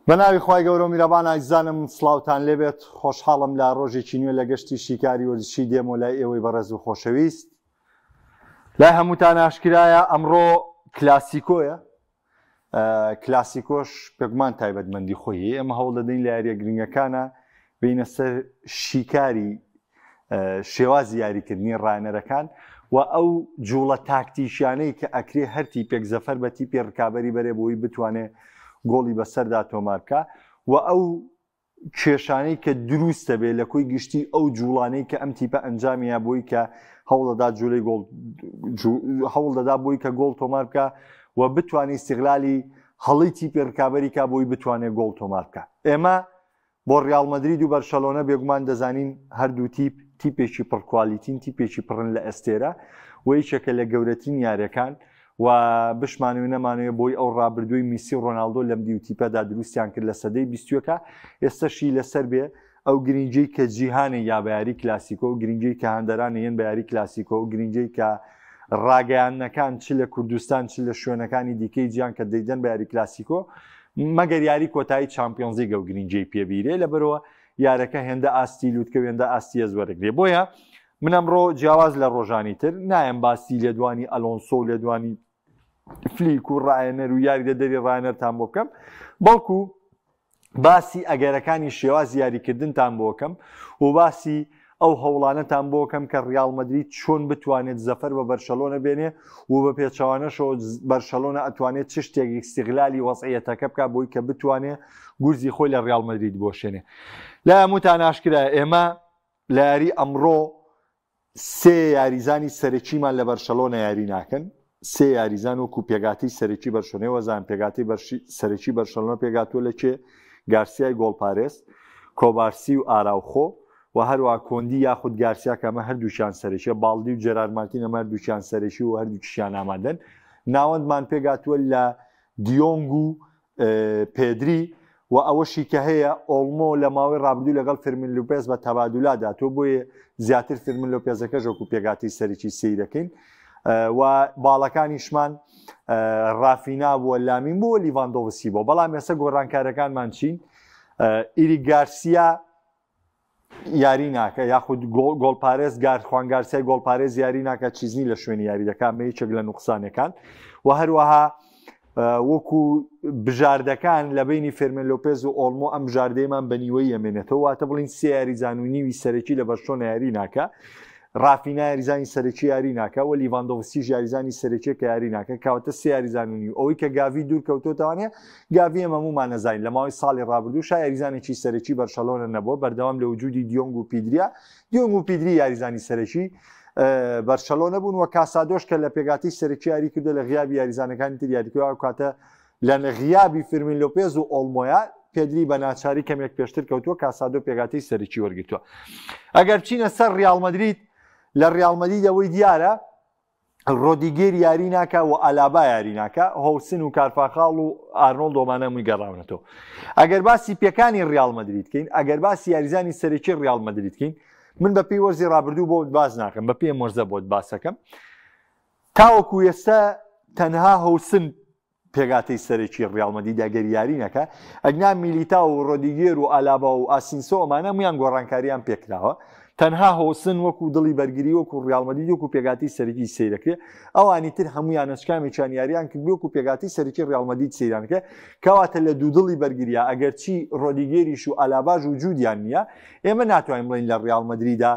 بە ناوی خوای گەورە و میرەبان ئازیزانم سڵاوتان لێبێت خۆشحاڵم لە ڕۆژێکی نوێ لە گەشتی شیکاری وەرزشی دێمۆ لای ئێوەی بەڕێز و خۆشەویست لای هەمووتان ئاشکرایە ئەمڕۆ کلاسیکۆیە کلاسیکۆش پێگومان تایبەتمەندی خۆی هەیە ئێمە هەوڵ دەدەین لە یاریە گرنگەکانە بینە سەر شیکاری شێوازی یاریکردنی ڕانەرەکان و ئەو جوڵە تاکتیشیانەی کە ئەکرێ هەر تیپێک زەفەر بە تیپی ڕکابەری بەرێ بۆی بتوانێ گۆڵی بەسەردا تۆمار بکە و ئەو کێشانەی کە دروست دەبێ لە کۆی گشتی ئەو جوڵانەی کە ئەم تیپە ئەنجامیە بۆی کە هەوڵدەدا جوولەی گۆڵ هەوڵ دەدا بۆی کە گۆڵ تۆمار بکە و بتوانێت ئیستیغلالی هەڵی تیپی ڕکابەری کا بۆی بتوانێت گۆڵ تۆمار بکە. ئێمە بۆ ڕیاڵ مەدرید و بەرشەلۆنە بێگومان دەزانین هەردوو تیپ تیپێکی پڕ کوالیتین، تیپێکی پڕن لە ئەستێرە و یەکێکە لە گەورەترین یاریەکان و بشمانەوێ نەمانەوێ بۆی ئەو ڕابردووی میسی و ڕۆناڵدۆ لەم دیو تیپەدا دروستیان کرد لە سەدەی بیستویەکا ئێستەشی لەسەر بێ ئەو گرنگیەی کە جیهانێ یا بە یاری کلاسیکۆ ئەو گرنگیەی کە هاندەران یەن بە یاری کلاسیکۆ ئەو گرنگیەی کە ڕاگەیاندنەکان چ لە کوردستان چ لە شوێنەکانی دیکەی جیان کە دەیدەن بە یاری کلاسیکۆ مەگەر یاری کۆتایی چامپیۆنزلیگ ئەو گرنگیەی پێبیرێ لەبەرەوە یارەکە هێندە ئاستی لوتکە و هێندە ئاستی ئەز وەرەگرێ بۆیە من ئەمڕۆ جیاواز لە ڕۆژانی تر نایەم باسی لێدوانی ئەلۆنسۆ و لێدوانی فلیک و ڕایەنەر و یاریدەدەری ڕایەنەرتان بۆ بکەم بەڵکو باسی ئەگەرەکانی شێوازی یاریکردنتان بۆ کەم و باسی ئەو هەوڵانەتان بۆ کەم کە ڕیاڵ مەدرید چۆن بتوانێت زەفەر بە بەرشەلۆنە بێنێ و بە پێچەوانەشەوە بەرشەلۆنە ئەتوانێت چ شتێک ئیستیغلالی وەزعیەتەکە بکات بۆی کە بتوانێت گورزی خۆی لە ڕیاڵ مەدرید بۆشێنێ. لای هەمووتان ئاشکرایە ئێمە لە یاری ئەمڕۆ سێ یاریزانی سەرەکیمان لە بەرشەلۆنە یاری ناکەن، سێ یاریزان وەکو پێگاتەی سەرەکی بەرشەلۆنە وەزان پێگاتەی سەرەکی بەرشەلۆنە پێگاتووە لە کێ؟ گارسیای گۆڵپارێز، کۆبارسی و ئاراوخۆ و هەروەها کۆندی یاخود گارسیا کە ئەمە هەردووکیان سەرەکیە، باڵدی و جێرار مارتین ئەمە هەردووکیان سەرەکی و هەردووکیشیان ئامادەن. ناوەندمان پێگاتووە لە دیۆنگ و پێدری و ئەوەشی کە هەیە ئۆڵمۆ لە ماوەی ڕابردوو لەگەڵ فرمین لوپێز بە تەبادولا داتوە بۆیە زیاتر فرمین لۆپێزەکەش وەکو پێگاتی سەرەکی سەیرەکەین و باڵەکانیشمان ڕافینا بووە لامین بووە لیڤاندۆڤسکی بووە بەڵام ئێستا گۆڕانکارەکانمان چین ئیری گارسیا یاری ناکە یاخود گۆڵپارێز گار خوان گارسیای گۆڵپارێز یاری ناکە چیزنی لە شوێنی یاری دەکات مە یەکێک لە نوقسانەکان و هەروەها وەکو بژاردەکان لە بینی فێرمن لۆپێز و ئۆڵمۆ ئەم بژاردەیەمان بە نیوەی ئەمێنێتەوە واتە بڵین سێ یاریزان و نیوی سەرەکی لە بەرشۆنە یاری ناکە ڕافینا یاریزانی سەرەکی یاری ناکە و لیڤاندۆڤسکیش یاریزانی سەرەکیە کە یاری ناکە کەواتە سێ یاریزان و نیو ئەوەی کە گاڤی دوور کەوتۆتەوانێ گاڤی ئێمە هەموومان نەزانین لە ماوەی ساڵی ڕابردوو شا یاریزانێکی سەرەکی بەرشەلۆنە نەبووە بەردەوام لە وجودی دیۆنگ و پیدریا دیۆنگ و پیدری یاریزانی سەرەکی بەرشەلۆنە بوون و کاسادۆش کە لە پێگاتی سەرەکی یاری کردو لە غیابی یاریزانەکانی تر یاریکەوە کاتە لە غیابی فرمین لۆپێز و ئۆڵمۆیا پێدری بە ناچاری کەمێک پێشتر کەوتووە کاسادۆ پێگاتی سەرەکی وەرگتووە ئەگەر بچینە سەر ریاڵ مەدرید لە ریاڵ مەدرید ئەوەی دیارە ڕۆدیگێر یاری ناکە و ئالابا یاری ناکە هۆسن و کارفاخاڵ و ئارنۆڵد دۆمانە موی گەڕاونەتەوە ئەگەر باسی پێکانی ریاڵ مەدرید کەین ئەگەر باسی یاریزانی سەرەکی ریاڵ مەدرید کەین من بە پێی وەرزی ڕابردوو بۆ باس ناکەم بە پێم وەرزە بۆت باسەکەم تاوەکو ئێستا تەنها هۆسن پێکهاتەی سەرەکی ڕیاڵ مەدرید ئەگەر یاری نەکا ئەگنا میلیتاو و ڕۆدیگێر و ئالابا و ئاسینسۆ ئەمانە هەموویان گۆڕانکاریان پێکراوە تەنها هۆسن وەکو دڵی بەرگری وەکو ڕیاڵ مەدرید وەکو پێکهاتەی سەرەکی سەیرەکرێ ئەوانی تر هەموویان هەچکامێکیان یاریان کرد وەکو پێکهاتەی سەرەکی ڕیاڵ مەدرید سەیران کرد کەواتە لە دوو دڵی بەرگریا ئەگەرچی ڕۆدیگێریش و ئالاباش وجودیان نییە ئێمە ناتوانین بڵێین لە ڕیاڵ مەدریدا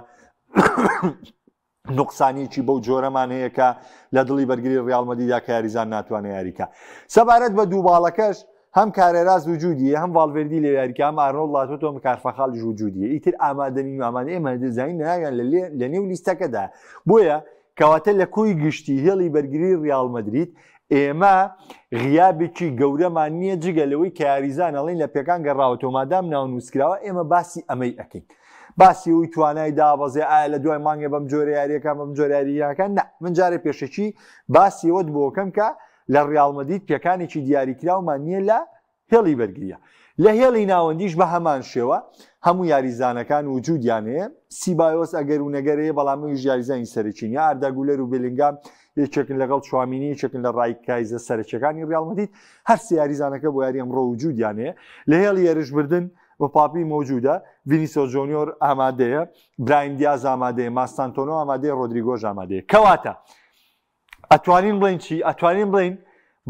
نوقسانیەکی بەو جۆرەمان هەیە کە لە دڵی بەرگری ڕیاڵ مەدریدا کە یاریزان ناتوانێت یاریکا سەبارەت بە دووباڵەکەش هەم کارێراس وجودیە هەم ڤالڤێردی لێ یاریکا هەم ئارنۆڵد لاتۆتۆ هەم کارفاخالیش وجودیە ئیتر ئامادەنین و ئامادە ئێمە دەزانین ناویان لە نێو لیستەکەدا بۆیە کەواتە لە کۆی گشتی هێڵی بەرگری ڕیاڵ مەدرید ئێمە غیابێکی گەورەمان نییە جگە لەوەی کە یاریزان ئەڵین لە پێکان گەڕاوەتەوە مادام ناونووسکراوە ئێمە باسی ئەمەی ئەکەین باسی ئەوی توانای دابەزێ ئایا لە دوای مانگێ بەم جۆرە یاریەکان بەم جۆرە یاریەکان نا من جارێ پێشەکی باسی ئەوەت بۆکەم کە لە ڕیاڵ مەدرید پێکانێکی دیاریکراومان نییە لە هێڵی بەرگریە. لە هێڵی ناوەندیش بە هەمان شێوە هەموو یاریزانەکان وجودیان هەیە، سیبایۆس ئەگەر و نەگەر هەیە بەڵام ئەویش یاریزانی سەرەکی نیە، ئاردا گولەر و بێلینگام یەکێکن لەگەڵ چوامینی یەکێکن لە ڕایکایزە سەرەکیەکانی ڕیاڵ مەدرید، هەر سێ یاریزانەکە بۆ یاری ئەمڕۆ وجودیان هەیە. لە هێڵی هێرشبردن مپاپی مەوجودە، ڤینیسیۆس جۆنیۆر ئامادەیە، برایم دیاز ئامادەیە، ماستانتۆنۆ ئامادەیە، ڕۆدریگۆش ئامادەیە. کەواتە ئەتوانین بڵێین چی؟ ئەتوانین بڵێین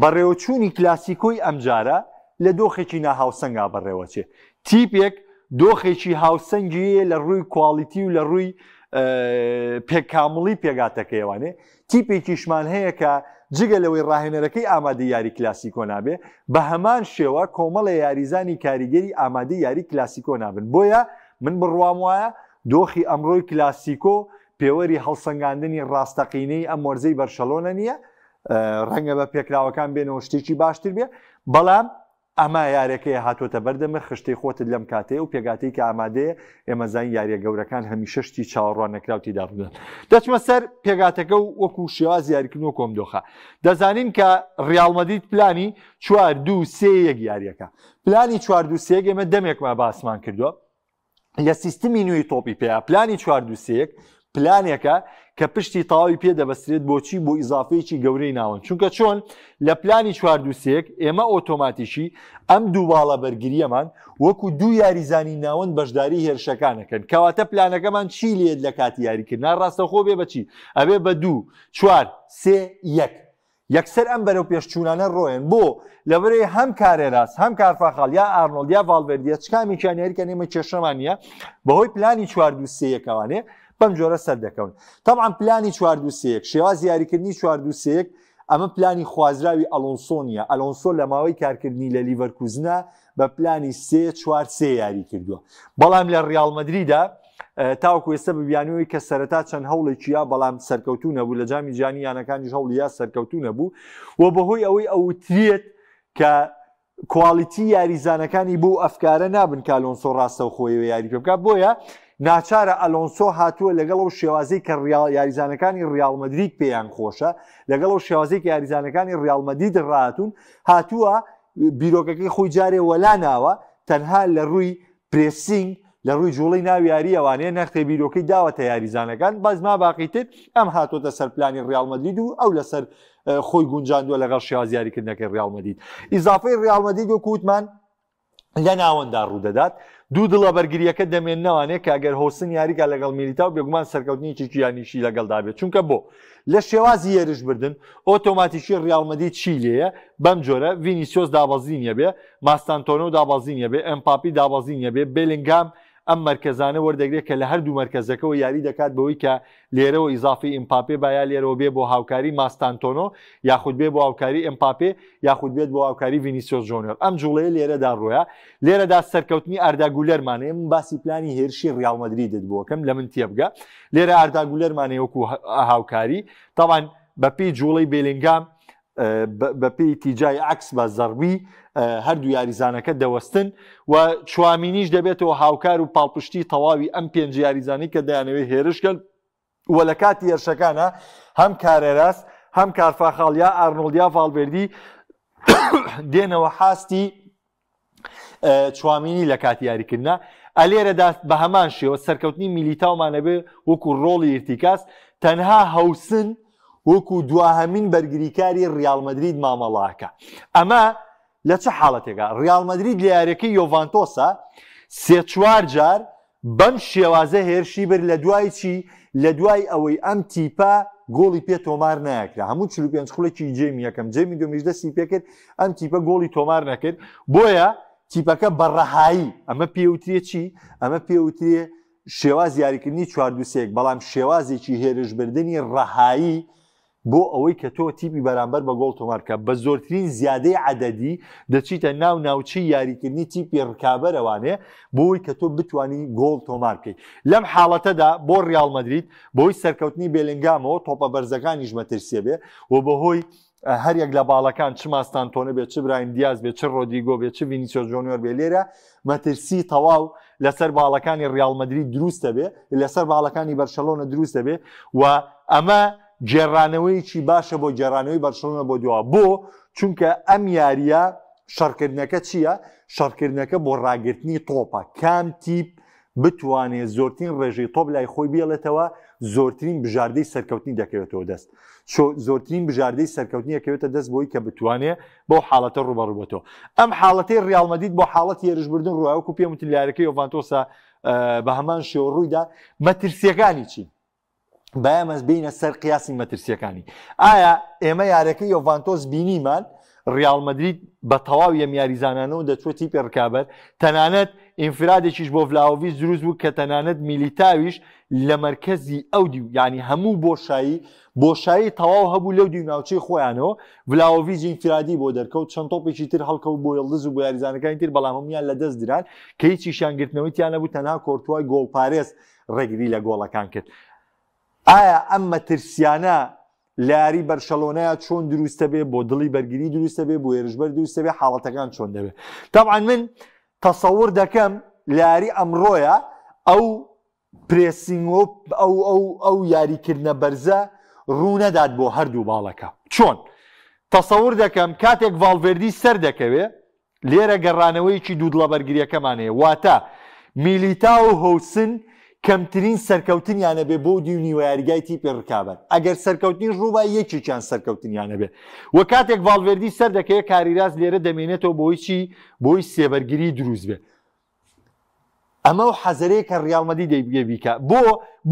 بەڕێوەچوونی کلاسیکۆی ئەمجارە لە دۆخێکی ناهاوسەنگا بەڕێوەچێ. تیپێک دۆخێکی هاوسەنگی هەیە لە ڕووی quality و لە ڕووی پێکامڵی پێگاتەکەیوانێ تیپێکیشمان هەیە کە جگە لەوەی ڕاهێنەرەکەی ئامادەی یاری کلاسیکۆ نابێ بە هەمان شێوە کۆمەڵە یاریزانی کاریگەری ئامادەی یاری کلاسیکۆ نابن بۆیە من بڕوام وایە دۆخی ئەمڕۆی کلاسیکۆ پێوەری هەڵسەنگاندنی ڕاستەقینەی ئەم وەرزەی بەرشەلۆنە نییە، ڕەنگە بە پێکراوەکان بێنەوە شتێکی باشتر بێ، بەڵام ئەمە یارەکەیە هاتۆتە بەردەمت، خشتەی خۆتت لەم کاتەیە و پێکهاتەی کە ئامادەیە، ئێمە زانین یارییە گەورەکان هەمیشە شتی چاوەڕوان نەکراو تێیدا ڕوودەدەن. دەچمە سەر پێکهاتەکە و وەکو شێوازی یاریکردن وەکو ئەم دۆخە. دەزانین کە ڕیاڵ مەدرید پلانی چوار دوو سێ یەک یارییەکە. پلانی چوار دوو سێ یەک ئێمە دەمێکمە باسمان کردووە. لە سیستمی نوێی تۆپی پێ پلانی چوار دوو سێ یەک پلانێکە کە پشتی تەواوی پێ دەبەسترێت بۆچی بۆ ئیزافەیەکی گەورەی ناوەند چونکە چۆن لە پلانی چوار دوو سێ یەک ئێمە ئۆتۆماتیکی ئەم دوو باڵە بەرگریەمان وەکو دوو یاریزانی ناوەند بەشداری هێرشەکانەکەن کەواتە پلانەکەمان چی لێت لە کاتی یاریکردنا ڕاستەخۆ بێ بەچی ئەبێ بە دوو چوار سێ یەک یەکسەر ئەم بەرەو پێشچوونانە ڕۆیەن بۆ؟ لەبەرئەوەی هەم کارێراس هەم کارفاخال یا ئارنۆڵد یا ڤالڤێردیە چ کامێکیان یاریکەن ئێمە کێشەمان نییە بەهۆی پلانی چوار دوو سێ یەکەوانێ بەم جۆرە سەردەکەون تەبعەن پلانی چوار دوو سێ یەک شێوازی یاریکردنی چوار دوو سێ یەک ئەمە پلانی خوازراوی ئەلۆنسۆ نییە ئەلۆنسۆ لە ماوەی کارکردنی لە لیڤەرکوزنە بە پلانی سێ چوار سێ یاری کردووە بەڵام لە ڕیاڵ مەدریدا تاوەکو ئێستا بە بیانووی کە سەرەتا چەند هەوڵێکی یا بەڵام سەرکەوتوو نەبوو لە جامی جیهانی یانەکانیش هەوڵی یا سەرکەوتوو نەبوو و بەهۆی ئەوەی ئەوترێت کە quality یاریزانەکانی بۆ ئەفکارە نابن کە ئەلۆنسۆ ڕاستەوخۆیەوە یاری پێ بکات بۆیە ناچارە ئەلۆنسۆ هاتووە لەگەڵ ئەو شێوازەی کە ڕیاڵ یاریزانەکانی ڕیاڵ مەدرید پێیان خۆشە لەگەڵ ئەو شێوازەی کە یاریزانەکانی ڕیاڵ مەدرید ڕاتون هاتووە بیرۆکەکەی خۆی جارێ وەلا ناوە تەنها لە ڕووی pressing لە ڕووی جوڵەی ناو یارییەوانەیە نەختێ بیرۆکەی داوەتە یاریزانەکان بەس ما باقی تر ئەم هاتۆتە سەر پلانی ڕیاڵ مەدرید و ئەو لەسەر خۆی گونجاندووە لەگەڵ شێواز یاریکردنەکەی ڕیاڵ مەدرید ئیزافەی ڕیاڵ مەدرید وەکو وتمان لە ناوەندا ڕوودەدات دوو دڵە بەرگریەکە دەمێننەوانێ کە ئەگەر هۆسن یاریکا لەگەڵ میلیتا و بێگومان سەرکەوتنێکی یانیشی لەگەڵدا بێت چونکە بۆ لە شێوازی هێرش بردن ئۆتۆماتیکی ڕیاڵ مەدرید چی لێیە بەم جۆرە ڤینیسیۆس دابەزینیە بێ ماستانتۆنۆ دابەزینیە بێ ئێمپاپی دابەزینیە بێ بێلینگام ئەم مەرکەزانە وەردەگرێت کە لە هەردوو مەرکەزەکەوە یاری دەکات بەوەی کە لێرەوە ئیزافی ئیمپاپێ با یا لێرەوە بێ بۆ هاوکاری ماستانتۆنۆ یاخود بێ بۆ هاوکاری ئێمپاپێ یاخود بێت بۆ هاوکاری ڤینیسیۆس جۆنیۆر ئەم جوڵەیە لێرەدا ڕۆیە لێرەدا سەرکەوتنی ئاردا گولەرمان هەیە من باسی پلانی هێرشی ڕیاڵ مەدریدت بۆکەم لە من تێبگە لێرە ئاردا گولەرمان هەیە وەکو هاوکاری تاوان بەپێی جوڵەی بێلینگام بەپێی تیجای عکس بە زەڕبی هەردوو یاریزانەکە دەوەستن و چوامینیش دەبێتەوە هاوکار و پاڵپشتی تەواوی ئەم پێنج یاریزانی کە دەیانەوێت هێرشکەن و لە کاتی هێرشەکانە هەم کارێراس هەم کارفاخاڵ یا ئارنۆڵد یا ڤالڤێردی دێنەوە حاستی چوامینی لە کاتی یاریکردە ئەلێرەدا بە هەمان شێوە سەرکەوتنی میلیتاومانەبێ وەکو ڕۆڵی ئیرتیکاز تەنها هەوسن وەکو دواهەمین بەرگریکاری ڕیاڵ مەدرید مامەڵاکە ئەمە لە چ حاڵەتێکا ڕیاڵ مەدرید لە یاریەکەی یۆڤانتۆسا سێ چوار جار بەم شێوازە هێرشی برد لە دوای چی؟ لە دوای ئەوەی ئەم تیپە گۆڵی پێ تۆمار نەکرا هەموو 45 خولەکی جێمی یەکەم جێمی دومیش دەستی پێکرد ئەم تیپە گۆڵی تۆمار نەکرد بۆیە تیپەکە بە ڕەهایی ئەمە پێوترێ چی؟ ئەمە پێوترێ شێواز یاریکردنی چوار دوو سێک بەڵام شێوازێکی هێرشبردنی ڕەهایی بۆ ئەوەی کە تۆ تیپی بەرامبەر بە گۆڵ تۆمار بکە بە زۆرترین زیادەی عەدەدی دەچیتە ناو ناوچەی یاریکردنی تیپی ڕکابەرەوانێ بۆی کە تۆ بتانی گۆڵ تۆمار بکەیت لەم حاڵەتەدا بۆ ڕیاڵ مەدرید بۆی سەرکەوتنی بێلنگامەوە تۆپە بەرزەکانیش مەترسیە بێ و بەهۆی هەریەک لە باڵەکان چ ماستانتۆنە بێت چ برایم دیاز بێت چ ڕۆدریگۆ بێت چ ڤینیسیۆس جۆنیۆر بێ لێرە مەترسی تەواو لەسەر باڵەکانی ڕیاڵ مەدرید دروست دەبێ لەسەر باڵەکانی بەرشەلۆنە دروست دەبێ و ئەمە گێڕانەوەیەکی باشە بۆ گێڕانەوەی بەرشەلۆنە بۆ دوا بۆ چونکە ئەم یاریە شەڕکردنەکە چییە؟ شەڕکردنەکە بۆ ڕاگرتنی تۆپە، کام تیپ بتوانێت زۆرترین ڕێژەی تۆپ لای خۆی بێڵێتەوە زۆرترین بژاردەی سەرکەوتنی دەکەوێتەوە دەست زۆرترین بژاردەی سەرکەوتنی ئەکەوێتە دەست بۆی کە بتوانێت بەو حاڵەتە ڕوبەڕوبێتەوە ئەم حاڵەتەی ڕیاڵ مەدرید بۆ حاڵەتی هێرشبردن ڕوایەکو پێم وتن لارەکەی یۆڤانتۆسە بە هەمان شێوە ڕوویدا مەترسیەکانی چین؟ با ئێمە بینە سەر قیاسی مەترسیەکانی ئایا ئێمە یارەکەی یۆڤانتۆس بینیمان ڕیاڵ مەدرید بە تەواو یەم یاریزانانەوە دەچوە تیپی ڕکابەر تەنانەت ئینفرادێکیش بۆ ڤلاهۆڤیچ دروست بوو کە تەنانەت میلیتاویش لە مەرکەزی ئەو دیو یعنی هەموو بۆشایی بۆشایی تەواو هەبوو لەو دیو ناوچەی خۆیانەوە ڤلاهۆڤیچ ئینفرادی بۆ دەرکەوت چەند تۆپێکی تر هەڵکەوت بۆ یڵدز و بۆ یاریزانەکانی تر بەڵام هەمویان لە دەست دران کە هیچیشیان گرتنەوەی تیان نەبوو تەنها کۆرتوای گۆڵپارێز ڕێگری لە گۆڵەکان کرد. ئایا ئەم مەترسیانە لە یاری بەرشەلۆنەیە چۆن دروستە بێ بۆ دڵی بەرگری دروستە بێ بۆ هێرشبەر دروستە بێ حاڵەتەکان چۆن دەبێت تەبعەن من تەسەور دەکەم لە یاری ئەمڕۆیە ئەو پرێسینگ و ئەو ئەو ئەو یاریکردنە بەرزە ڕوونەدات بۆ هەردوو باڵەکە چۆن تەسەور دەکەم کاتێک ڤاڵڤێردی سەر دەکەوێ لێرە گەڕانەوەیەکی دوودڵە بەرگرییەکەمان هەیە، واتە میلیتاو و هۆوسن کەمترین سەرکەوتنیان هەبێ بۆ دیو نیوە یاریگای تیپی رکابەر، ئەگەر سەرکەوتنیش رووبا یەکێکیان سەرکەوتنیان هەبێ و کاتێک ڤاڵڤێردی سەردەکەوێ کاریراس لێرە دەمێنێتەوە بۆی چی؟ بۆی سێبەرگری دروست بێ. ئەمە و حەزەرەیە کە ڕیاڵ مەدرید دەیبگێ بیکا بۆ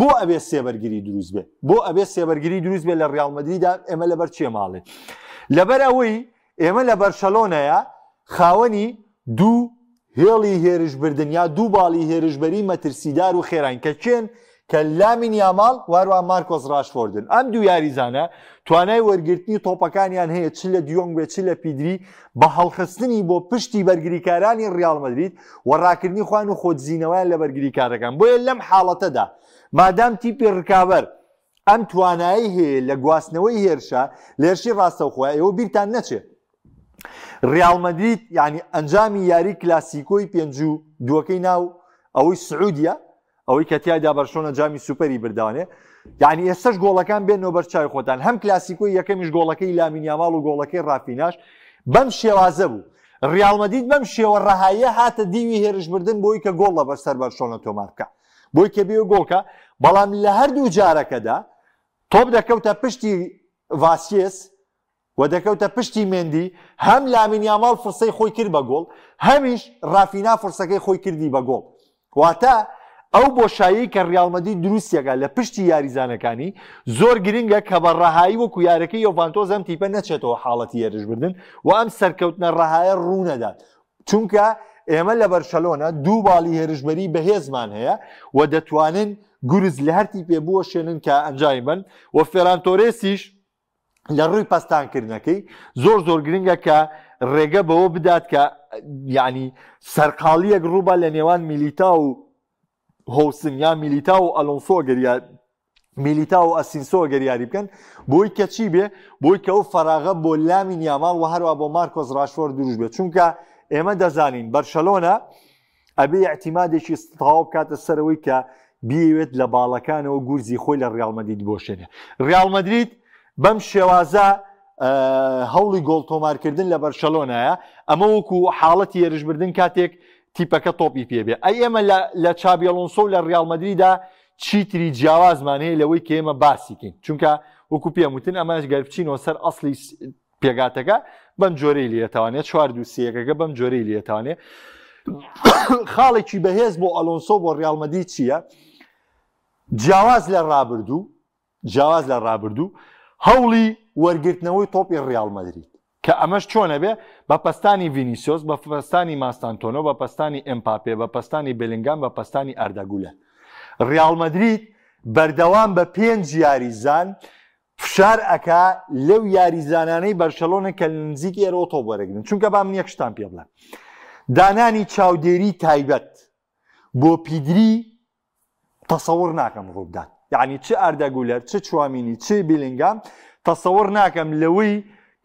بۆ ئەبێ سێبەرگری دروست بێ بۆ ئەبێ سێبەرگری دروست بێ لە ڕیاڵ مەدریدا ئێمە لەبەر چێ ماڵێ لەبەر ئەوەی ئێمە لە بەرشەلۆنەیە خاوەنی دوو هێڵی هێرشبردن یا دوو باڵی هێرشبەری مەترسیدار و خێراین کە کێن کە لامین یاماڵ و هەروەها مارکۆس ڕاشفۆردن. ئەم دوو یاریزانە توانای وەرگرتنی تۆپەکانیان هەیە چ لە دیۆنگ بێت چ لە پیدری بە هەڵخستنی بۆ پشتی بەرگریکارانی ڕیاڵ مەدرید و ڕاکردنی خۆیان و خۆدزینەوەیان لە بەرگریکارەکان. بۆیە لەم حاڵەتەدا مادام تیپی ڕکابەر ئەم توانایەی هەیە لە گواستنەوەی هێرشە لە هێرشی ڕاستەوخۆ ئێوە بیرتان نەچێت ڕیاڵ مەدرید یعنی ئەنجامی یاری کلاسیکۆی پێنج و دووەکەی ناو ئەوەی سعودیە ئەوەی کە تیایدا بەرشۆنە جامی سوپەری بردانێ یعنی ئێستش گۆڵەکان بێنەوە بەر چاوی خۆتان هەم کلاسیکۆی یەکەمیش گۆڵەکەی لامین یاماڵ و گۆڵەکەی ڕافیناش بەم شێوازە بوو ڕیاڵ مەدرید بەم شێوە ڕەهاییە هاتە دیوی هێرشبردن بۆی کە گۆڵ لە بەرسەر بەرشۆنە تۆمار بکە بۆی کە بێ گۆڵکە بەڵام لە هەردوو جارەکەدا تۆپ دەکەوتە پشتی ڤاسکێس و دەکەوتە پشتی مێندی، هەم لامین یاماڵ فرسەی خۆی کرد بە گۆڵ، هەمیش رافینا فرسەکەی خۆی کردی بە گۆڵ. واتە ئەو بۆشاییەی کە ریاڵ مەدرید دروستیەکات لە پشتی یاریزانەکانی، زۆر گرنگە کە بە رەهایی وەکو یارەکەی یۆڤانتۆس ئەم تیپە نەچێتەوە حاڵەتی هێرشبردن و ئەم سەرکەوتنە رەهایە روونەدات. چونکە ئێمە لە بەرشەلۆنە دوو باڵی هێرشبەری بەهێزمان هەیە و دەتوانن گورز لە هەر تیپێ بوەشێنن کە ئەنجامی بەن و فێران تۆرێسیش لە ڕووی پەستانکردنەکەی زۆر زۆر گرنگە کە ڕێگە بەوە بدات کە یعنی سەرقاڵیەک ڕووبا لە نێوان میلیتا و هۆسن یا میلیتا و ئەلۆنسۆ گەر میلیتا و ئەسینسۆ گەر یاری بکەن بۆی کە چی بێ بۆی کە ئەو فەراغە بۆ لامین یاماڵ و هەروە بۆ مارکۆس ڕاشفۆرد دروست بێت چونکە ئێمە دەزانین بەرشەلۆنە ئەبێ ئیعتیمادێکی تەواو بکاتە سەرەوەی کە بیەوێت لە باڵەکانەوە گورزی خۆی لە ڕیاڵ مەدرید بۆشێنێ. ڕیاڵ مەدرید بەم شێوازە هەوڵی گۆڵ تۆمارکردن لە بەرشەلۆنایە، ئەمە وەکو حاڵەتی هێرشبردن کاتێک تیپەکە تۆپی پێبێ. ئەی ئێمە لە چابی ئەلۆنسۆ و لە ڕیاڵ مەدریدا چیتری جیاوازمان هەیە لەوەی کە ئێمە باسی کەین؟ چونکە وەکو پێم وتن ئەمەش گەر بچینەوە سەر ئەسڵی پێکهاتەکە بەم جۆرەی لێتوانێ چوار دوو سێیەکەکە بەم جۆرەی لێتوانێ خاڵێکی بەهێز بۆ ئەلۆنسۆ بۆ ڕیاڵ مەدرید چییە؟ جیاواز لە ڕابردوو جیاواز لە ڕابردوو هەوڵی وەرگرتنەوەی تۆپی ڕیاڵ مەدرید کە ئەمەش چۆنە بێ بە پەستانی ڤینیسیۆس بە پەستانی ماستانتۆنۆ بە پەستانی ئێمپاپێ بە پەستانی بێلنگام بە پەستانی ئارداگولەر ڕیاڵ مەدرید بەردەوام بە پێنج یاریزان فشار ئەکا لەو یاریزانانەی بەرشەلۆنە کە لە نزیک ئێرەوە تۆپ وەرەگرن چونکە با من یەک شتان پێ بڵێم دانانی چاودێری تایبەت بۆ پیدری تەسەور ناکەم ڕووبدات یعنی چ ئاردا گولەر چ چوامینی چ بیلینگام تەسەور ناکەم لەوەی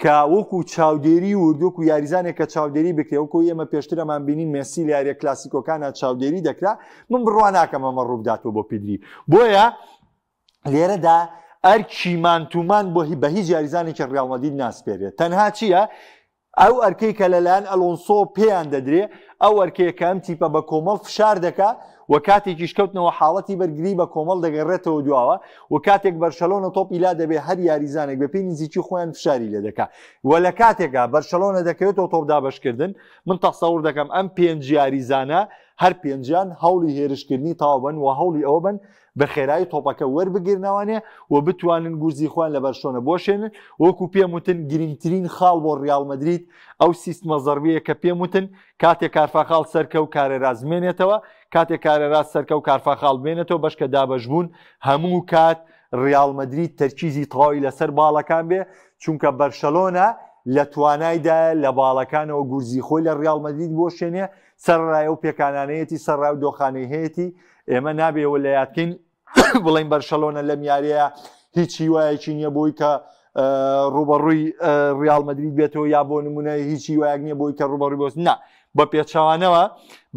کە وەکو چاودێری وردوەکو یاریزانێک کە چاودێری بکرێ وەکو ئێمە پێشترەمان بینی مێسی لە یاریە کلاسیکۆکانە چاودێری دەکرا من بڕوا ناکەم ئەمە ڕووبداتەوە بۆ پیدری بۆیە لێرەدا ئەرکی مان تو مان بۆ بە هیچ یاریزانێکی ڕیاڵ مەدرید ناسپێرێت تەنها چییە؟ ئەو ئەرکەی کە لەلایەن ئەلۆنسۆ پێیان دەدرێ، ئەو ئەرکەیە کە ئەم تیپە بە کۆمەڵ فشار دەکا و کاتێکیش کەوتنەوە حاڵەتی بەرگری بە کۆمەڵ دەگەڕێتەوە دواوە و کاتێک بەرشەلۆنە تۆپی لا دەبێ هەر یاریزانێک بەپێی نزیکی خۆیان فشاری لێ دەکا و لە کاتێکا بەرشەلۆنە دەکەوێتەوە تۆپ دابەشکردن من تەسەور دەکەم ئەم پێنج یاریزانە هەر پێنجیان هەوڵی هێرشکردنی تەواو بن و هەوڵی ئەوە بن بە خێرایی تۆپەکە وەربگرنەوانێ و بتوانن گورزی خۆیان لە بەرشۆنە بۆشێنن. وەکو پێم وتن گرنگترین خاڵ بۆ ڕیاڵ مەدرید ئەو سیستمە زەڕبیە کە پێم وتن کاتێک کارفاخاڵ سەرکە و کارێراس بمێنێتەوە، کاتێک کارێراس سەرکە و کارفاخاڵ بمێنێتەوە بەشکە دابەشبوون هەموو کات ڕیاڵ مەدرید تەرکیزی تەواوی لەسەر باڵەکان بێ، چونکە بەرشەلۆنە لە توانایدایە لە باڵەکانەوە گورزی خۆی لە ڕیاڵ مەدرید بوەشێنێ، سەرەڕای ئەو پێکانانەیەتی، سەرەڕای ئەو دۆخانەی هەیەتی، ئێمە نابێ ئەوە لە یاد کەین بڵێین بەرشەلۆنە لەم یاریەیە هیچ هیوایەکی نییە بۆی کە ڕوبەڕووی ڕیاڵ مەدرید بێتەوە یا بۆ نمونە هیچ هیوایەک نییە بۆی کە ڕوبەڕووی بۆس نا بە پێچەوانەوە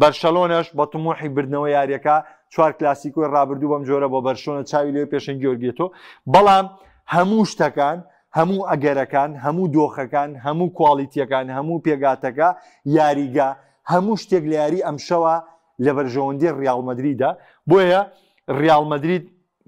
بەرشەلۆنەش بە تموحی بردنەوە یاریەکە چوار کلاسیکۆی ڕابردوو بەم جۆرە بۆ بەرشۆنە چاوی لێ پێشەنگی وەرگێتەوە بەڵام هەموو شتەکان هەموو ئەگەرەکان هەموو دۆخەکان هەموو کواڵیتیەکان هەموو پێگاتەکە یاریگا هەموو شتێک لە یاری ئەمشەوە لە بەرژەوەندی ڕیاڵ مەدریدە بۆیە ڕیاڵ مەدرید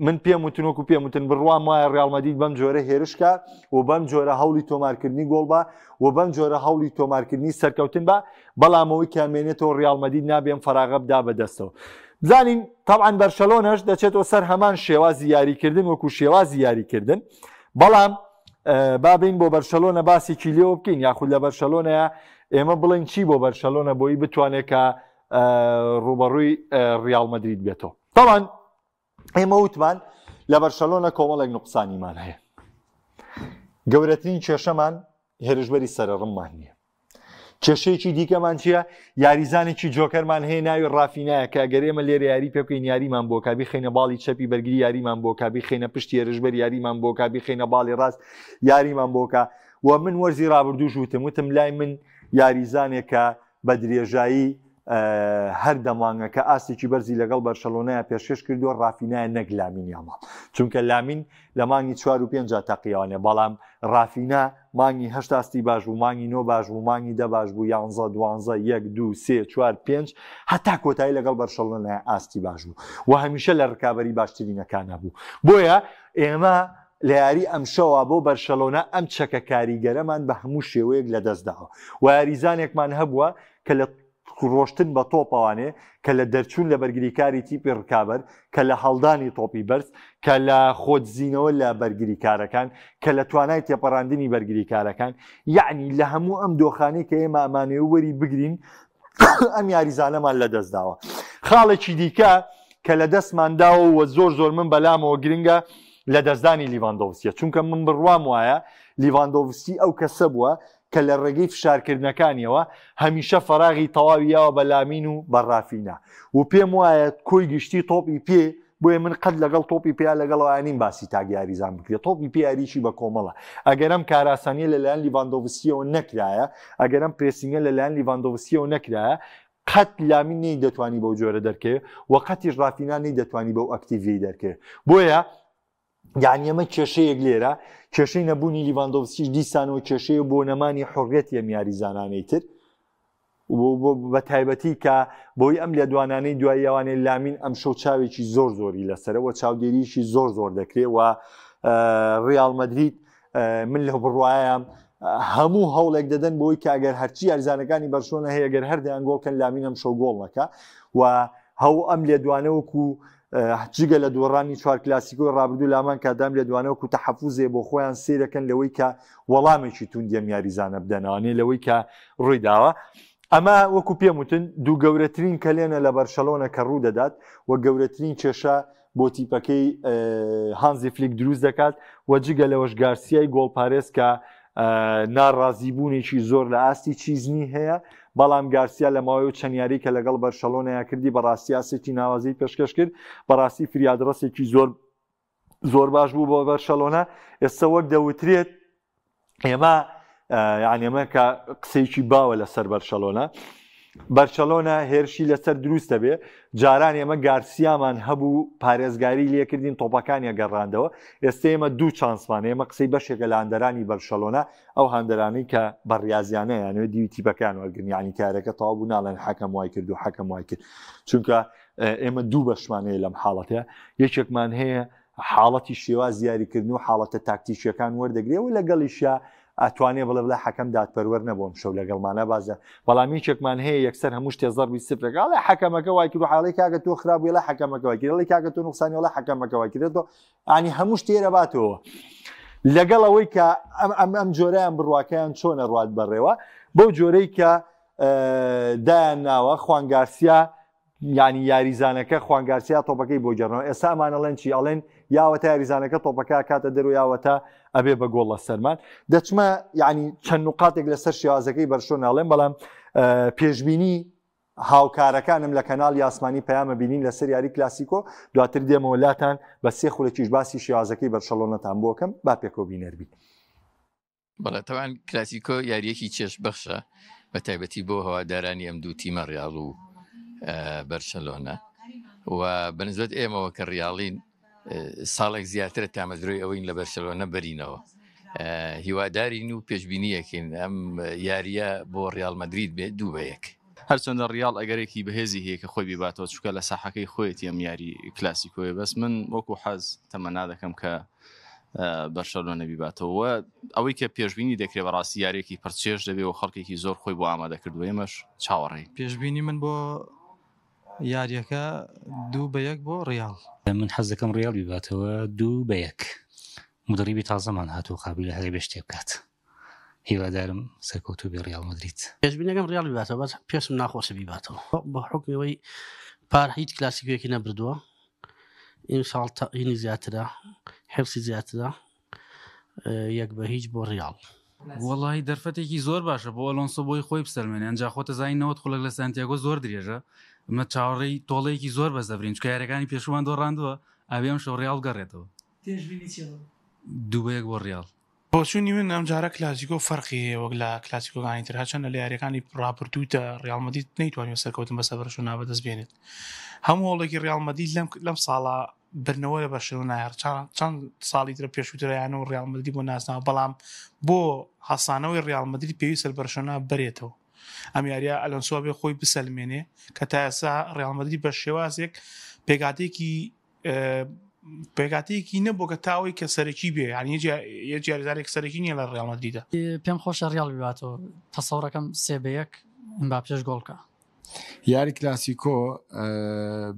من پێم وتن وەکو پێم وتن بڕوام وایە ڕیاڵ مەدرید بەم جۆرە هێرشکە و بەم جۆرە هەوڵی تۆمارکردنی گۆڵ بە و بەم جۆرە هەوڵی تۆمارکردنی سەرکەوتن بە بەڵام ئەوەی کە مێنێتەوە ڕیاڵ مەدرید نابێم فەراغە بدا بەدەستەوە بزانین طبعا بەرشەلۆنەش دەچێتەوە سەر هەمان شێوازی یاریکردن وەکو شێوازی یاریکردن بەڵام بابین بۆ بەرشەلۆنە باسێکی لێوە بکەین یاخود لە بەرشەلۆنەیە ئێمە بڵێن چی بۆ بەرشەلۆنە بۆی بتوانێت کە ڕوبەڕووی ڕیاڵ مەدرید بێتەوە تاوان ئێمە وتمان لە بەرشەلۆنە کۆمەڵێک نقصانیمان هەیە گەورەترین کێشەمان هێرشبەری سەرڕممان نییە کێشەیەکی دیکەمان چییە؟ یاریزانێکی جۆکەرمان هەیە ناوی ڕافینایە کە ئەگەر ئێمە لێرە یاری پێ بکەین یاریمان بۆ کا بیخەینە باڵی چەپی بەرگری یاریمان بۆ کا بیخەینە پشتی هێرشبەر یاریمان بۆ کا بیخەینە باڵی ڕاست یاریمان بۆ کا و من وەرزی ڕابردووش وتم وتم لای من یاریزانێکە بە درێژایی هەر دە مانگەکە ئاستێکی بەرزی لەگەڵ بەرشەلۆنەیە پێشکەش کردووە ڕافینایە نەک لامین یاماڵ چونکە لامین لە مانگی چوار و پێنجا تەقیوانێ بەڵام ڕافینا مانگی هەشت ئاستی باش بوو مانگی نۆ باش بوو مانگی دە باش بوو یانزە دوانزە یەک دوو سێ چوار پێنج هەتا کۆتایی لەگەڵ بەرشەلۆنە ئاستی باش بوو و هەمیشە لە ڕکابەری باشترینەکانە بوو بۆیە ئێمە لە یاری ئەمشەوە بۆ بەرشەلۆنە ئەم چەکە کاریگەرەمان بە هەموو شێوەیەک لەدەستداوە و یاریزانێکمان هەبووە کە لە ڕۆشتن بە تۆپەوانێ، کە لە دەرچوون لە بەرگریکاری تیپی ڕکابەر، کە لە هەڵدانی تۆپی بەرز، کە لە خۆدزینەوە لە بەرگریکارەکان، کە لە توانای تێپەڕاندنی بەرگریکارەکان، یەعنی لە هەموو ئەم دۆخانەی کە ئێمە ئەمانەوێ وەری بگرین ئەم یاریزانەمان لەدەستداوە. خاڵێکی دیکە کە لەدەستمان داوە و زۆر زۆر من بەلامەوە گرنگە لەدەستدانی لیڤاندۆڤسکیە، چونکە من بڕوام وایە لیڤاندۆڤسکی ئەو کەسە بووە کە لە ڕێگەی فشارکردنەکانیەوە هەمیشە فەراغی تەواوی یاوە بە لامین و بە ڕافینا و پێم وایە کۆی گشتی تۆپی پێ بۆیە من قەت لەگەڵ تۆپی پێیا لەگەڵ ئەوانیم باسی تاک یاریزان بکرێت تۆپی پێ یاریی بە کۆمەڵە ئەگەر ئەم کاراسانیە لەلایەن لیڤاندۆڤسکیەوە نەکرایە ئەگەر ئەم pressing ە لەلایەن لیڤاندۆڤسکیەوە نەکرایە قەت لامین نەی دەتوانی بەو جۆرە دەرکەوێ و قەتیش ڕافینا نەی دەتوانی بەو ئەکتیڤیەی دەرکەوێ بۆیە یعنی ئەمە کێشەیەک لێرە کێشەی نەبوونی لیڤاندۆڤسکیش دیسانەوە کێشەیە بۆ نەمانی حڕێتی ئەم یاریزانانەی تر بە تایبەتی کە بۆی ئەم لێدوانانەی دواییەوانێ لامین ئەم شەو چاوێکی زۆر زۆری لەسەرەوە چاودێریی زۆر زۆر دەکرێ و ڕیاڵ مەدرید من لە بڕوایم هەموو هەوڵێک دەدەن بۆی کە ئەگەر هەرچی یاریزانەکانی بەرشۆنە هەیە گەر هەردەیان گۆڵکەن لامین ئەم شەو گۆڵ نەکە و هەو ئەم لێدوانە وەکو جگە لە دۆڕانی چوار کلاسیکۆی ڕابردوو لامان کادام لێدوانە وەکو تەحەفوزێ بۆ خۆیان سیرەکەن لەوەی کە وەڵامێکی توندی ئەم یاریزانە بدەنەوە لەوەی کە ڕووی داوە. ئەمە وەکو پێم وتن دوو گەورەترین کەلێنە لە بەرشەلۆنە کە ڕوو دەدات و گەورەترین کێشە بۆ تیپەکەی هانزی فلیک دروست دەکات و جگە لەوەش گارسیای گۆڵپارێز کە ناڕازیبوونێکی زۆر لە ئاستی چیزنی هەیە بەڵام گارسیا لە ماوەی و چەند یاری کە لەگەڵ بەرشەلۆنەیە کردی بەڕاستی ئاستێکی ناوازەی پێشکەش کرد بەڕاستی فریادڕەسێکی زۆر زۆر باش بوو بۆ بەرشەلۆنە ئێستا وەک دەوترێت ئێمە یعنی ئەمە کە قسەیەکی باوە لەسەر بەرشەلۆنە بەرشەلۆنە هێرشی لەسەر دروست دەبێ جاران ئێمە گارسیامان هەبوو پارێزگاری لێکردین تۆپەکانیان گەڕاندەوە ئێستا ئێمە دوو چانسمان ئێمە قسەی بەشێکە لە هاندەرانی بەرشەلۆنە ئەو هاندەرانەی کە بە ڕاضیانە یانەوە دیوی تیپەکان وەرگن یعنی کارەکە تەواو بوو ناڵێن حەکەم وای کرد و حەکەم وای کرد چونکە ئێمە دوو بەشمان هەیە لەم حاڵەتە یەکێکمان هەیە حاڵەتی شێواز یاریکردن و حاڵەتە تاکتیکیەکان وەردەگرێ و لەگەڵیشیا ئەتوانێ بڵێ بڵێ حەکەم دادپەروەر نەبوو ئەمشەو لەگەڵمانە بازە بەڵام یەکێکمان هەیە یەکسەر هەموو شتێ زەربی سفرێک ئەڵێ حەکەمەکە وای کرد و حاڵی کاکە تۆ خراپ بووی ئەڵێ حەکەمەکە وای کرد ئەڵێ کاکە تۆ نوقسانی ئەڵێ حەکەمەکە وای کرد تۆ ئانی هەموو شتێ رەباتەوە لەگەڵ ئەوەی کە ئەم ئەم ئەم جۆرەیان بڕواکەیان چۆنە ڕوات بەڕێوە بەو جۆرەی کە دایان ناوە خوان گارسیا یانی یاریزانەکە خوان گارسیا تۆپەکەی بۆ گێڕنەوە ئێستا ئەمان ئەڵێن چی ئەڵێن یاوەتا یاریزانەکە تۆپەکە کاتە دەرو یاوەتا ئەبێ بە گۆڵ لە سەرمان دەچمە یعنی چەند نقاتێک لەسەر شێوازەکەی بەرشۆ ناڵێن بەڵام پێشبینی هاوکارەکانم لە کەناڵ یاسمانی پەیامە بینین لەسەر یاری کلاسیکۆ دواتر دێمەوە لاتان بە سێ خولەکیش باسی شێوازەکەی بەرشەلۆنەتان بۆکەم با پێکەوە بینەربین. بەڵێ تەوان کلاسیکۆ یاریەکی چێژ بەخشە بە تایبەتی بۆ هەوادارانی ئەم دوو تیمە ڕیاڵ و بەرشەلۆنە و بەنسبەت ئێمەوە کە ڕیاڵین ساڵێک زیاترە تامەزرۆی ئەوەین لە بەرشەلۆنە بەرینەوە هیوادارین و پێشبینیەکەین ئەم یاریە بۆ ڕیاڵ مەدرید بێت دوو بە یەک. هەرچەندە ڕیاڵ ئەگەرێکی بەهێزی هەیە کە خۆی بیباتەوە چونکە لە ساحەکەی خۆیەتی ئەم یاری کلاسیکۆیە بەس من وەکو حەز تەمەنا دەکەم کە بەرشەلۆنە بیباتەوە ئەوەی کە پێشبینی دەکرێت بەڕاستی یاریەکی پرچێژ دەبێ و خەڵکێکی زۆر خۆی بۆ ئامادە کردو ئێمەش چاوەڕێین. پێشبینی من بۆ یاریەکە دوو بە یەک بۆ ڕیاڵ. من حەز دەکەم ڕیاڵ بیباتەوە دوو بە یەک مدڕیبی تازەمان هاتوو قابیلە هەرێ بێ شتێ بکات. هیوادارم سەرکەوتوو بێ ڕیاڵ مەدرید. پێشبینەکەم ڕیاڵ بیباتەوە بەس پێشم ناخۆشە بیباتەوە بە حوکمی ئەوەی پار هیچ کلاسیکۆیەکی نەبردووە ئیمساڵ تەئینی زیاترە حرسی زیاترە یەک بە هیچ بۆ ڕیاڵ. وەڵی دەرفەتێکی زۆر باشە بۆ ئەلۆنسۆ بۆی خۆی بسەلمێنێ ئەنجا خۆتە زانین 90 خولەک لە سانتیاگۆ زۆر درێژە ئەمە چاوەڕێی تۆڵەیەکی زۆر بەس دەبرین چونکە یاریەکانی پێشوومان دۆڕاندووە ئەبێ ئەمشەو ڕیاڵ بگەڕێتەوە. پێشبینی چیە بۆ؟ دوو بە یەک بۆ ڕیاڵ. بۆچوونی من ئەمجارە کلاسیکۆ فەرقی هەیە وەک لە کلاسیکۆکانی تر هەرچەندە لە یاریەکانی ڕابردوودا ڕیاڵ مەدرید نەیتوانیوە سەرکەوتن بەسەر بەرشەلۆنە بەدەست بێنێت هەموو هەوڵێکی ڕیاڵ مەدرید لەم لەم ساڵە برنەوە لە بەرشەلۆنە هەر چەند ساڵی ترە پێشووترایان و ڕیاڵ مەدرید بۆ ناسناوە بەڵام بۆ هەڵسانەوەی ڕیاڵ مەدرید پێویستە بەرشەلۆنە بەرێتەوە ئەم یاریە ئەلۆنسۆ بێ خۆی بسەلمێنێ کە تا ئێستا ڕیاڵ مەدرید بە شێوازێک پێکهاتەیەکی پێکهاتەیەکی نەبوو کە تاوەی کە سەرەکی بێ یعنی یەک یاریزانێک سەرەکی نییە لە ڕیاڵ مەدریدا. پێم خۆشە ڕیاڵ بیباتەوە تەسەوڕەکەم سێ بە یەک ئمباپێش گۆڵ بکا. یاری کلاسیکۆ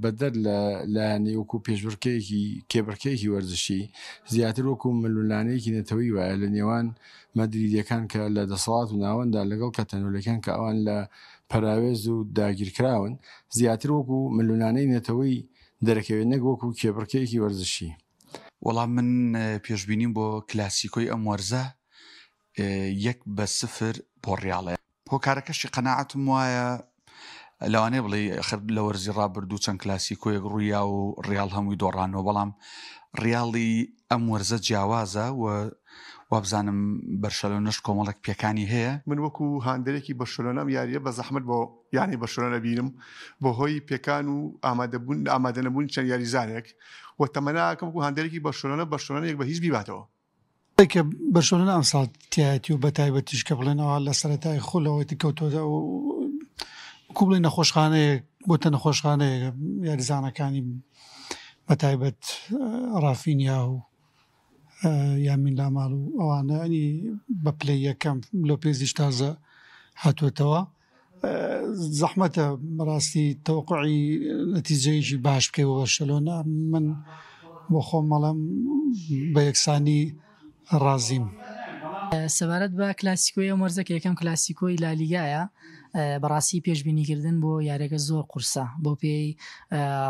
بەدەر لە لایەنی وەکو پێشبڕکێیەکی کێبڕکێیەکی وەرزشی، زیاتر وەکو ململانێیەکی نەتەوەیی وایە لە نێوان مەدریدییەکان کە لە دەسەڵات و ناوەندان لەگەڵ کەتەنۆلیەکان کە ئەوان لە پەراوێز و داگیرکراون، زیاتر وەکو ململانێی نەتەوەی دەرەکەوێت نەک وەکو کێبڕکێیەکی وەرزشی. وەڵا من پێشبینیم بۆ کلاسیکۆی ئەم وەرزە یەک بە سفر بۆ ڕیاڵە هۆکارەکەشی قەناعەتم وایە لەوانەیە بڵێ خر لە وەرزی ڕابردوو چەند کلاسیکۆیەک ڕوویا و ڕیاڵ هەمووی دۆڕانەوە بەڵام ڕیاڵی ئەم وەرزە جیاوازە و وابزانم بەرشەلۆنەش کۆمەڵێک پێکانی هەیە. من وەکو هاندەرێکی بەرشەلۆنە ئەم یارییە بە زەحمەت بۆ یانەی بەرشەلۆنە بینم بەهۆی پێکان و ئامادەبوون ئامادەنەبوونی چەند یاریزانێک و تەمەنا ئەکەم وەکو هاندەرێکی بەرشەلۆنە بەرشەلۆنە یەک بە هیچ بیباتەوە. کە بەرشەلۆنە ئەمساڵ تیایەتی و بەتایبەتیش کە بڵێن ئەوە لە سەرەتای خولەوە کەوتۆتە وەکو بڵێن نەخۆشخانەیەک بۆتە نەخۆشخانەیەک یاریزانەکانی بەتایبەت ڕافینیا و یامین لامال و ئەوانە ئەنی بە پلەی یەکەم لۆپێزیش تازە هاتووەتەوە زەحمەتە بەڕاستی تەوەقعی نەتیجەیەکی باش بکەی بۆ بەرشەلۆنە من بۆ خۆم مەڵم بە یەکسانی ڕازیم. سەبارەت بە کلاسیکۆی ئەم وەرزە کە یەکەم کلاسیکۆی لالیگایە بەڕاستی پێشبینیکردن بۆ یاریەکە زۆر قورسە بۆ پێی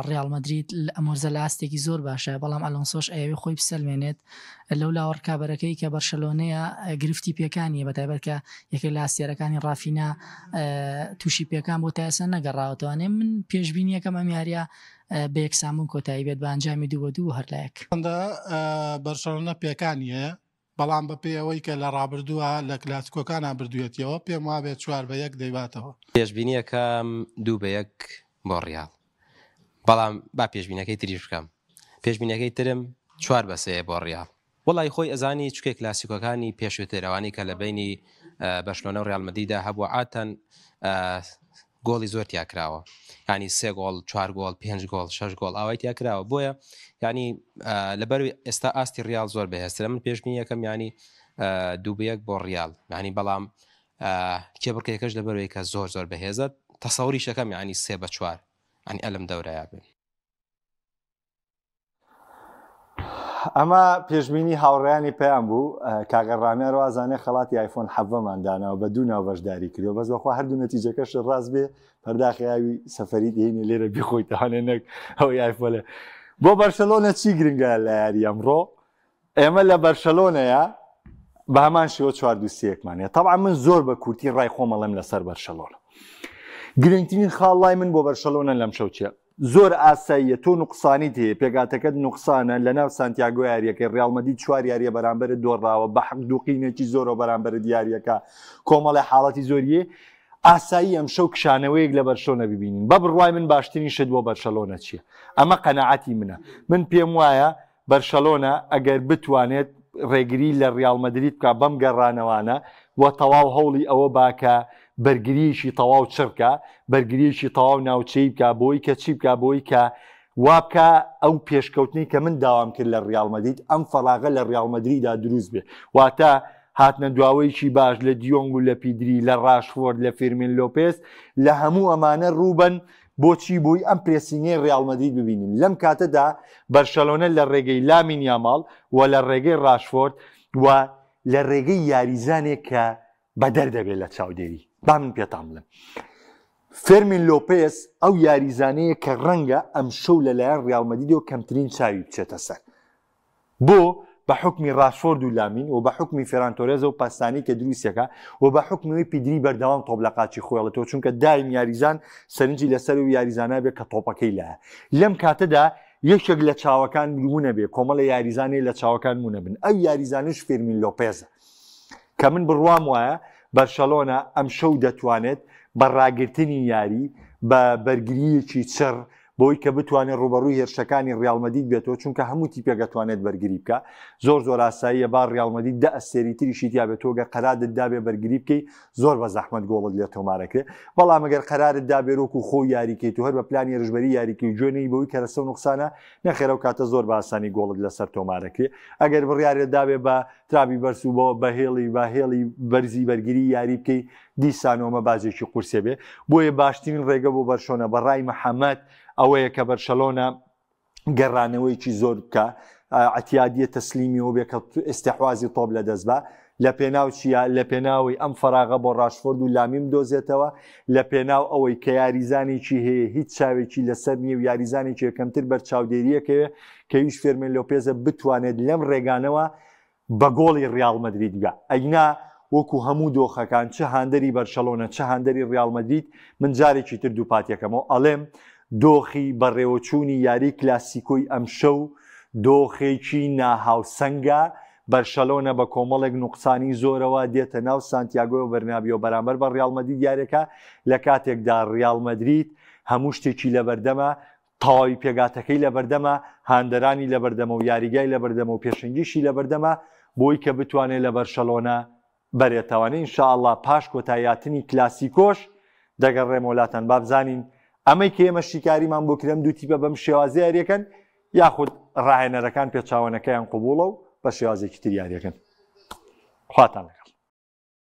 ڕیاڵ مەدرید ئەم وەرزە لە ئاستێکی زۆر باشە بەڵام ئەلۆنسۆش ئەیەوێ خۆی بسەلمێنێت لەو لاوە ڕکابەرەکەی کە بەرشەلۆنەیە گرفتی پێکانیە بەتایبەت کە یەکێک لە ئەستێرەکانی ڕافینا تووشی پێکان بۆ تا ئێستا نەگەڕاوەتەوانێ من پێشبینیەکەم ئەم یاریە بە یەکسانبوون کۆتایی بێت بە ئەنجامی دوو بە دوو هەرلایەک. بەرشەلۆنە پێکانی هەیە. بەڵام بەپێی ئەوەی کە لە ڕابردووە لە کلاسیکۆکانا بردوویەتیەوە پێم وابێت 4 بە 1 دەیباتەوە. پێشبینیەکەم 2 بە 1 بۆ ڕیاڵ بەڵام با پێشبینەکەی تریش بکەم پێشبینەکەی ترم 4 بە 3 بۆ ڕیاڵ. وەڵی خۆی ئەزانی چکێ کلاسیکۆکانی پێشووتر ئەوانەی کە لە بەینی بەرشلۆنە و ڕیال مەدریدا هەبووە عادەتەن گۆڵی زۆر تیا کراوە ینی سێ گۆڵ چوار گۆڵ پێنج گۆڵ شەش گۆڵ ئاوای تیا کراوە بۆیە ینی لەبەر ئێستا ئاستی ڕیال زۆر بەهێزترە من پێشبینی یەکەم ینی 2 بە 1 بۆ ڕیال ینی بەڵام کێبڕکێکەش لەبەرەوەی کە زۆر زۆر بەهێزە تەسەوری شەکەم ینی 3 بە 4 ینی ئەلم دەورەیە بن. ئەمە پێشبینی هاوڕێیانی پەیام بوو کاگە ڕامیار وازانێ خەڵاتی ئایفۆن حەڤەمان داناوە بە دوو ناو بەشداری کردووە بەس بەخوا هەردوو نەتیجەکەش ڕاست بێ پەرداخی ئاوی سەفەری دێنێ لێرە بیخۆیتەوانێ نەک ئەوەی ئایفۆنە بۆ بەرشەلۆنە چی گرنگە لە یاری ئەمڕۆ ئێمە لە بەرشەلۆنەیە بە هەمان شێوە چوار دوو سێکمان هەیە تەبعا من زۆر بە کورتی ڕای خۆم ئەڵێم لەسەر بەرشەلۆنە گرنگترین خاڵ لای من بۆ بەرشەلۆنە لەم شەو چیە زۆر ئاساییە تۆ نوقسانیت هەیە پێگاتەکەت نوقسانە لە ناو سانتیاگۆ یاریەکەی ڕیاڵ مەدرید چوار یاریە بەرامبەرت دۆڕاوە بە حەق دووقینێکی زۆرەوە بەرامبەرت یاریەکە کۆمەڵی حاڵەتی زۆریە ئاسایی ئەمشەو کشانەوەیەک لە بەرشۆنە ببینین بە بڕوای من باشترین شت بۆ بەرشەلۆنە چییە ئەمە قەنەعەتی منە من پێم وایە بەرشەلۆنە ئەگەر بتوانێت ڕێگری لە ڕیاڵ مەدرید بکا بەم گەڕانەوانە و تەواو هەوڵی ئەوە با کە بەرگرییەکی تەواو چڕ بکا، بەرگرییەکی تەواو ناوچەیی بکا بۆی کە چی بکا بۆی کە وا بکا ئەو پێشکەوتنەی کە من داوام کرد لە ڕیاڵ مەدرید ئەم فەراغە لە ڕیاڵ مەدریدا دروست بێ واتە هاتنە دواوەیەکی باش لە دیۆنگ و لە پیدری لە ڕاشفۆرد لە فێرمین لۆپێز لە هەموو ئەمانە ڕووبەن بۆچی بۆی ئەم پرێسینگەی ڕیاڵ مەدرید ببینین لەم کاتەدا بەرشەلۆنە لە ڕێگەی لامین یاماڵ و لە ڕێگەی ڕاشفۆرد و لە ڕێگەی یاریزانێک کە بەدەر دەبێت لە چاودێری با من پێتان بڵێم فێرمین لۆپێس ئەو یاریزانەیە کە ڕەنگە ئەمشەو لەلایەن ڕیاڵ مەدریدەوە کەمترین چاوی بچێتە سەر بۆ؟ بە حوکمی ڕاشفۆرد و لامین و بە حوکمی فێران تۆرێزە و پاسانی کە دروستیەکە و بە حوکمی ئەوەی پیدری بەردەوام تۆپ لە قاچی خۆیڵێتەوە چونکە دایم یاریزان سەرنجی لەسەر و یاریزانە بێ کە تۆپەکەی لایە لەم کاتەدا یەکێک لە چاوەکان ونە بێ کۆمەڵە یاریزانێ لە چاوەکان ونە بن ئەو یاریزانش فێرمین لۆپێزە کە من بڕوام وایە بەرشەلۆنە ئەمشەو دەتوانێت بە ڕاگرتنی یاری بە بەرگرییەکی چڕ بۆی کە بتوانێت ڕوبەڕووی هێرشەکانی ڕیاڵ مەدید بێتەوە چونکە هەموو تیپێک ئەتوانێت بەرگری بکە زۆر زۆر ئاساییە با ڕیاڵ مەدید دە ئەستێری تریشی تیا بێت تۆ گەر قەرارت دابێ بەرگری بکەی زۆر بە زەحمەت گۆڵت لێ تۆمارەکرێ بەڵام ئەگەر قەرارت دابێ وەکو خۆ یاریکەیت و هەر بە پلانی هێرشبەری یاریکەی و گوێ نەی بەوەی کەرەسە و نوقسانە نەخێر ئەو کاتە زۆر بە ئاسانی گۆڵت لەسەر تۆمارەکرێ ئەگەر بڕیارت دابێ بە ترابی بەرز و بۆ بە هێڵی بە هێڵی بەرزی بەرگری یاری بکەی دیسانەوە ئەمە باجێکی قورسێ بێ بۆیە باشترین ڕێگە بۆ بەرشۆنە بە ڕای محەممەد ئەوەیە کە بەرشەلۆنە گەڕانەوەیکی زۆر بکە ئەتیادیە تەسلیمیەوە بێ کە ئێستحوازی تۆپ لە دەست بە لە پێناو چییە لە پێناوی ئەم فەراغە بۆ ڕاشفۆرد و لامیم دۆزێتەوە لە پێناو ئەوەی کە یاریزانێکی هەیە هیچ چاوێکی لەسەر نییە و یاریزانێکی کەمتر بەر چاودێریەکەوێ کە ویش فێرمێن لۆپێزە بتوانێت لەم ڕێگانەوە بە گۆڵی ڕیاڵ مەدرید بگا ئەینا وەکو هەموو دۆخەکان چ هاندەری بەرشەلۆنە چ هاندەری ڕیاڵ مەدرید من جارێکی تر دووپاتیەکەمەوە ئەڵێم دۆخی بەڕێوەچوونی یاری کلاسیکۆی ئەمشەو دۆخێکی ناهاوسەنگە بەرشەلۆنە بە کۆمەڵێک نوقسانی زۆرەوە دێتە ناو سانتیاگۆ بەرنابیۆ بەرامبەر بە ڕیاڵ مەدرید یاریەکە لە کاتێکدا ڕیاڵ مەدرید هەموو شتێکی لەبەردەمە تەواوی پێگاتەکەی لەبەردەمە، هاندەرانی لەبەردەمە و یاریگای لەبەردەمە و پێشەنگیشی لەبەردەمە بۆی کە بتوانێت لە بەرشەلۆنە بەرێتەوە. ان شاء اللە پاش کۆتاییاتنی کلاسیکۆش دەگەڕێمەوە لاتان با بزانین ئەمەی کە ئێمە شیکاریمان بۆ کرد ئەم دوو تیپە بەم شێوازە یاریەکەن یاخود ڕاهێنەرەکان پێچاوەنەکەیان قبوڵە و بە شێوازێکی تر یاریەکەن. خواتان لەگەڵ.